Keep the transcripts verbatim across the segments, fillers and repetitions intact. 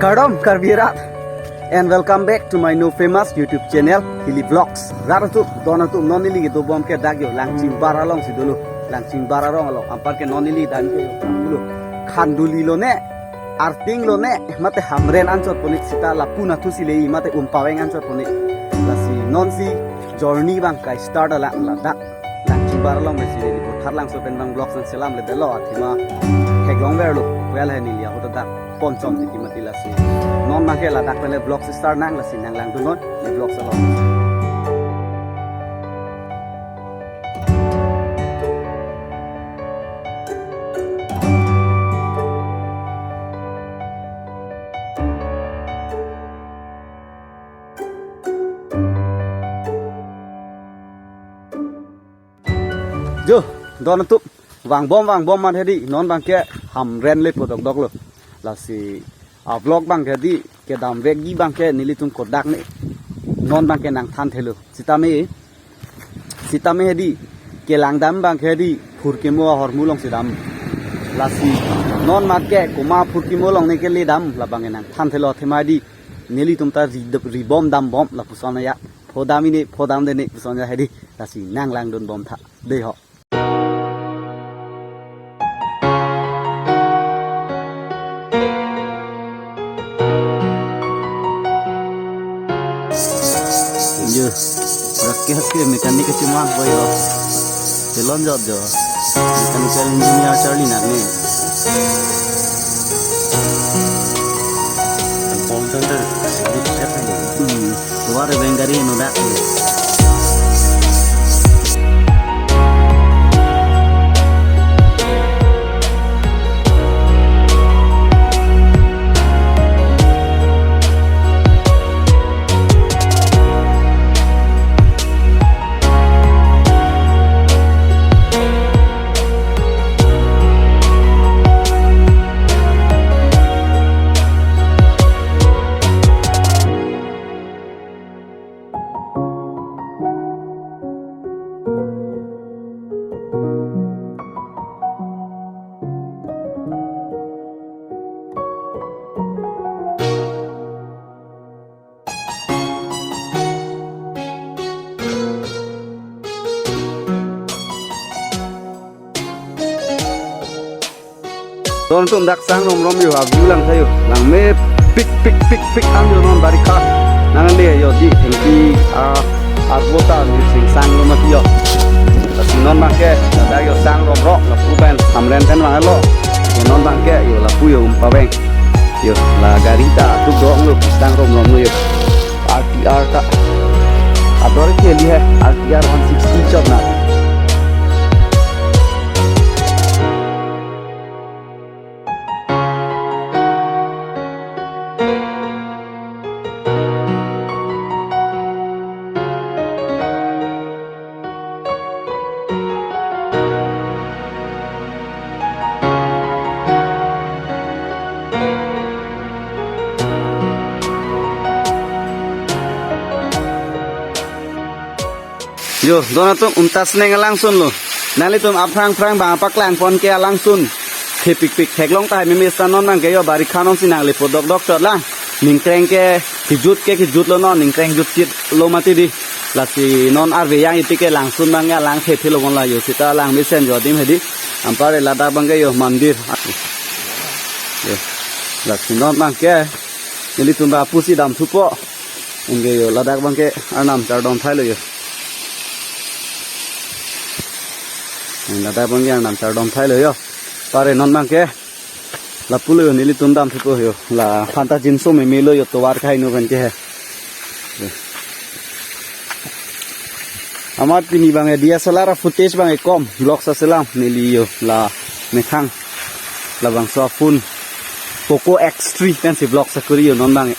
Kardom Karbi rat, and welcome back to my new famous YouTube channel, Hilly Vlogs. Rat atum, don atum, non neli kedobom ke dak yo Langchingbar alongsi dolo. Langchingbar arong along, anparke non neli dan ke yo dolo. Khanduli lone, Arting lone, mate Hamren anchot ponit seta lapu nathusi lei, mate Umpaveng anchot ponit. Lasi nonsi journey abang ke-start alang ladak Langchingbar along pensi neli Butharlangso pen abang vlogs nangselam le delo, athema theklongverlo. Well, hai neli ahut dak ponchom titi mati lasi. Non abang ke ladak pen le vlogs start nang, lasi nanglangdunnon ne vlogs along. Jo, don atum, vangbom vangbom amat hedi, non abang ke Hamren lepo dokdoklo. Lasi a-vlog abang ke hedi, kedam vekji abang ke nelitum kodak ne, non abang ke nangthanthelo. Sitame, sitame hedi, kelangdam abang ke hedi, Phurkimo ahormu alongsi dam. Lasi non amat ke komat Phurkimo along ne keledam, labang ke nangthanthelo, athema hedi nelitum ta ri, ribom dambom lapuson ya. Phodam ini, phodam dene puson ya hedi, lasi nanglangdunbom tha dei ho. Yo, rakyat ke mekanik kechiman boy ho. Telon jot jo. Mechanical engineer charli nang ne. Compound center. Hmm. Tovar abang gari no dak. Don atum, dak sang romrom yo, a-view lang tha yo. Langmepik pik pik pik an yo non barikha. Nang le yo di thengpi, ah, arbota ni sing sang lo mati yo. Lasi non abang ke, dak yo sang romrom, lapu pen Hamren pen vanglo. Yo non abang ke, yo lapu yo Umpaveng. Yo la gari ta atuk dong lo, sang romrom lo yo. R T R ta. Ador ke li hai, R T R one sixty chot na. Yo, don atum, untas neng alangsun lo. Nanglitum aphrang phrang bang apaklangpon ke alangsun. Thepikpik theklong tahai meme seta non abang ke yo barikha non si nang lepo dokdok chot lang. Ningkreng ke kejut ke kejut lo non, ningkreng jut chit lo mati di. Lasi non arve yang iti ke langsun abang ke alang thephe lo kon la yo seta langmesen jo adim hedi. Anpar ladak abang ke yo mandir. Yo. Lasi non abang ke nelitum ba pusi dam thupo. Anke yo ladak abang ke arnam chardom thai lo yo. Ladak abang ke arnam chardom thai lo yo. Pare non abang ke lapu lo yo, nelitum dam thupo yo. La phanta jinso meme lo yo tovar kaheno abang ke he. Amat pini abang ke D S L R footage abang ke kom, vlog sa selam neli yo la methang labangso a-phone Poco X three pensi vlog sa kuri yo non abang ke.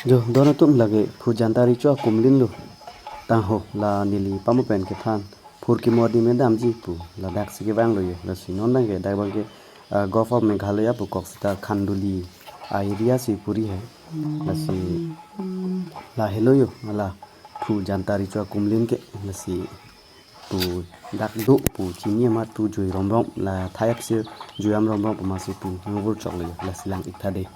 Jo, don atum, lake phu Janta Recho akumlin lo. Tangho, la neli pamo pen kethan phurkimo adim damji pu ladak si kevanglo jo. Lasi non abangke, dak abangke, ah, Govt of Meghalaya pu kok seta Khanduli a-area si puri hai. Lasi la helo jo, la phu Janta Recho akumlin ke, lasi pu dak do pu chini amat pu jui romrom, la thai apsir jui am romrom pu masi pu nangvur choklo jo, lasi lang-ik tha dei.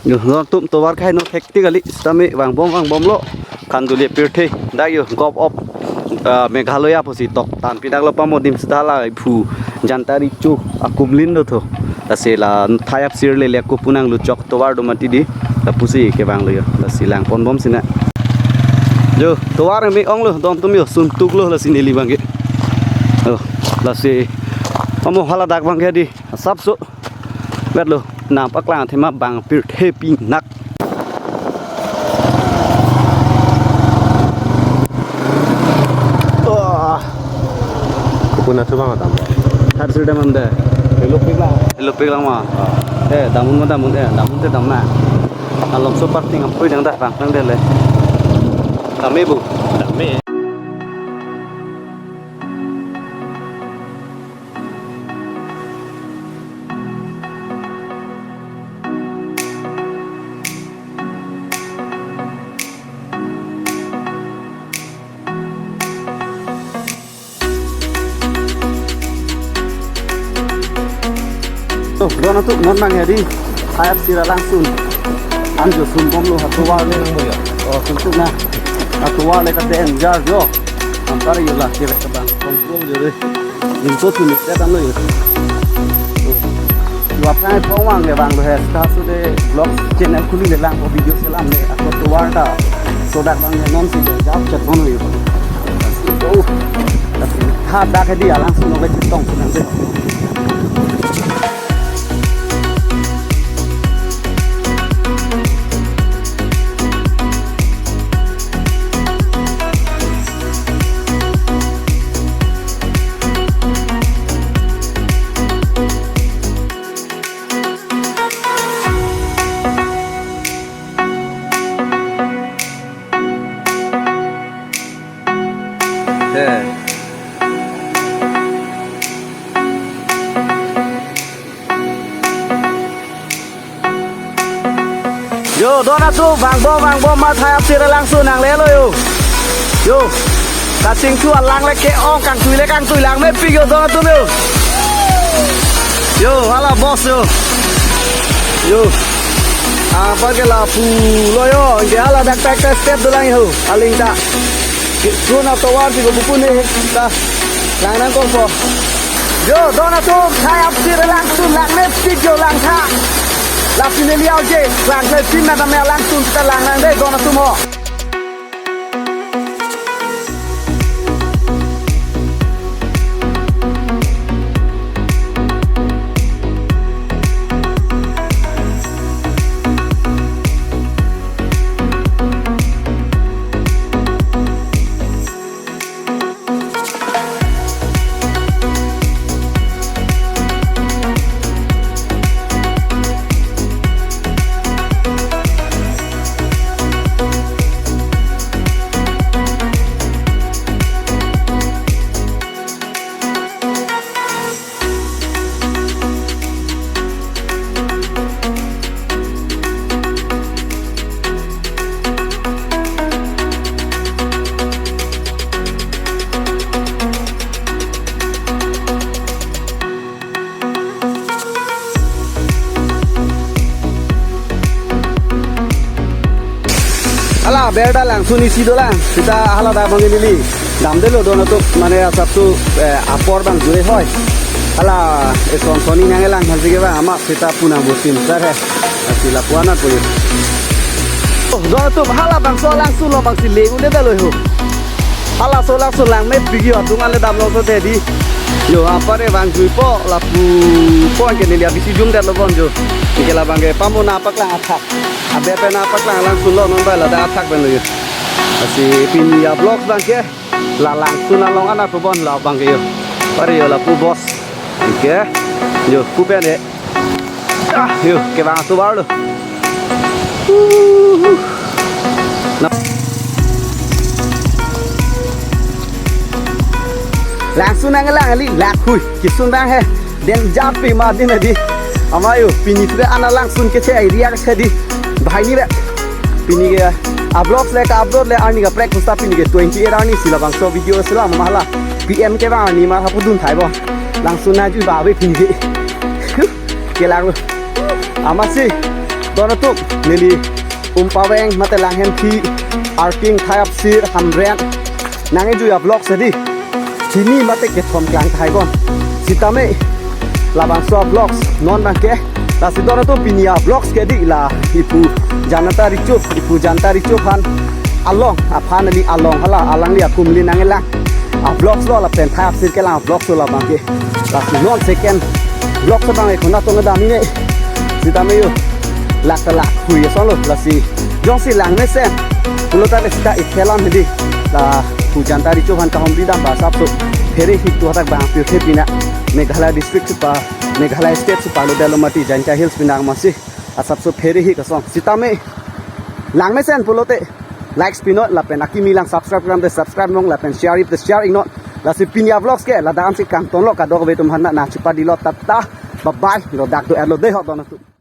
Jo, don atum, tovar kaino thektik kali, sitame vangbom vangbomlo. Khanduli apirthe, dak jo, Govt of, ah, Meghalaya pusi tok thanpi daklo pamo adim seta la phu Janta Recho akumlin lo tho. Lasi la thai apsir lele ako pu nangluchok tovar do mati dei. Lapusi kevanglo jo. Lasi langponbom sinang. Jo, tovar me-onglo don atum jo, suntuklo lasi neli abangke. Oh, lasi amo haladak abangke dei, asapso vetlo, nangpaklang athema bang pirthe pinak. Wah. Kuna coba matam. Harsir damam da. Helopik lang. Helopik lang ma. Eh, damun ma damun, eh, damun te dam na. Along so parking ampui dang da, bang dang dele. Dam-e bu. Dam-e. Oh, don atum, non nang ya dei. Thai apsir alangsun. An jo sunbomlo, ha tovar le. Oh, suntuk na. Ha tovar le ke danger jo. Anpar jo la kira ke bang control jo dei. Inko tu mikte dan lo jo. Wa pang pong vang le vanglo he. Seta sude vlog channel khuli le lang ko video selam le. Ako tovar ta. Sodak vang le non si jo jap chet kono jo. Oh. Hadak ke dei alangsun lo ke chetong kunang dei. Jo, don atum, vangbom vangbom ma thai apsir alangsun nanglelo jo. Jo. Kachingthu alang le ke-ong, kangtui le kangtui, lang mepik jo don atum jo. Jo, hala boss jo. Jo. Anpar ke la pulo jo, ke hala dak tak step dolang jo. Aling ta. Sun atovar si ko buku ni ta. Lang nangkokpo. Jo, don atum, thai apsir alangsun lang mepik jo, langtha. Lasi neli auje, lang mepik na dam alangsun ta lang nang dei don atum ho. Hala, berda langsun isi dolang. Seta hala dak abang neli damdelo don atum, mane asap tu, eh, apor bang jure hoi. Hala, eh, son soni nang elang hansi ke bang, amat seta punang bosin sar he. Asi lapuan apo yo. Oh, don atum, hala bangso langsun lo bang si le un'e dalo ho. Halaso langsun lang mepik jo, adung ale damlo so tedi. Jo, apar e bang juipo, lapu po anke neli abisi jumdetlo bon jo. Anke la abangke pamo nangpaklang athak. Abe pen nangpaklang langsun lo non bai ladak athak pen lo jo. Asi pini a-vlog abangke. La Langsun along anat pu bon labang ke yo. Pari yo lapu boss. Oke. Yo, pu pen e. Ah, yo, kevang atovar lo. Huhu. Na. Langsun nanglang kali, lak hui. Kisun bang he. Den japi ma din adi. Ama yo, pini tre ana Langsun ke che area ke di. Bahai ni be. Pini ke a vlogs le ka upload le arni kaprek pusta pini ke twenty-eight arni si labangso video si la mahala. P M kevang arni ma hapu dun thai bo. Langsun naju ba be pini ke. Ke lang. Amatsi don atum neli Umpaveng mate Langhemthi, Arking, Thai Apsir, Hamren. Nangkejui a vlogs di. Chini mate kethom klang thai bon. Sitame labangso a vlogs non bang ke. Lasi don atum pini a vlogs ke di la ipu Janta Richo, ipu Janta Richo aphan along, aphan ali along hala, alangli akum li nangkelang a vlogs lo lapen Thai Apsir kelang a vlogs lo labang ke. Lasi non second vlogs abang e kona tong dam ne. Sitame yo. Lak ta lak hui asonlo lasi. Jongsi lang mesen pulo ta le sita ikhelam hedi. Lapu Janta Richo aphan kahumri dam ba asapso phere hik tu hadak bang pirthe pina Meghalaya district supa, Meghalaya state supa lo Delo Mati Jaintia Hills pina amatsi asapso phere hik asong. Sitame lang mesen pulote likes pinon lapen akimi lang subscribe kram te subscribe non lapen share ip te share iknon. Lasi pini a vlogs ke ladak ansi kangtonlo, kadokave atum aphan nangchepadilo, tata. Bye bye. Ladak do er lo dei ho don atum.